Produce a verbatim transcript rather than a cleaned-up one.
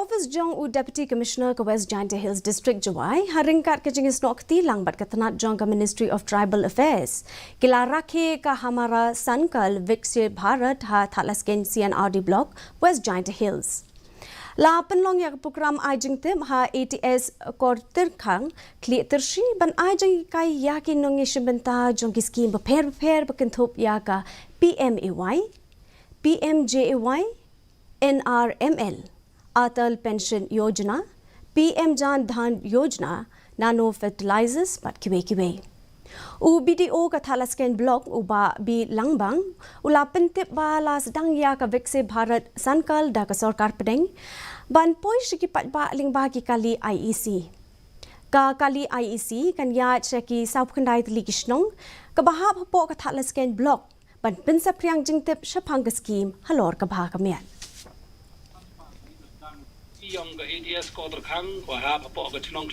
Office jong u Deputy Commissioner ka West Jaintia Hills District, Jowai, ha ryngkat ka jingïasnoh kti lang bad ka tnat jong ka Ministry of Tribal Affairs, ki la rakhe ka Hamara Sankal Viksit Bharat ha Thadlaskein C and R D Block, West Jaintia Hills. La pynlong ïa ka program ai jingtip ha A T S Kortyrkhang, Khliehtyrshi, ban ai jinghikai ïa ki nongïashim bynta jong ki skim bapher bapher ba kynthup ïa ka P M A Y, P M J A Y, N R M L, Atal Pension Yojana, P M Jan Dhan Yojana, Nano Fertilizers bad kiwei kiwei. U B D O ka Thadlaskein Block, u Bah B Langbang, u la pyntip ba la sdang ïa ka Viksit Bharat Sankal da ka sorkar pdeng ban poi sha ki paidbah lyngba ki kali I E C. Ka kali I E C kan ïaid sha ki sawphew khyndai tylli ki shnong kaba hap hapoh ka Thadlaskein Block ban pynsaphriang jingtip shaphang ka skim halor ka bha ka miat. Ïong ka A T S Kortyrkhang, kaba hap hapoh ka chnong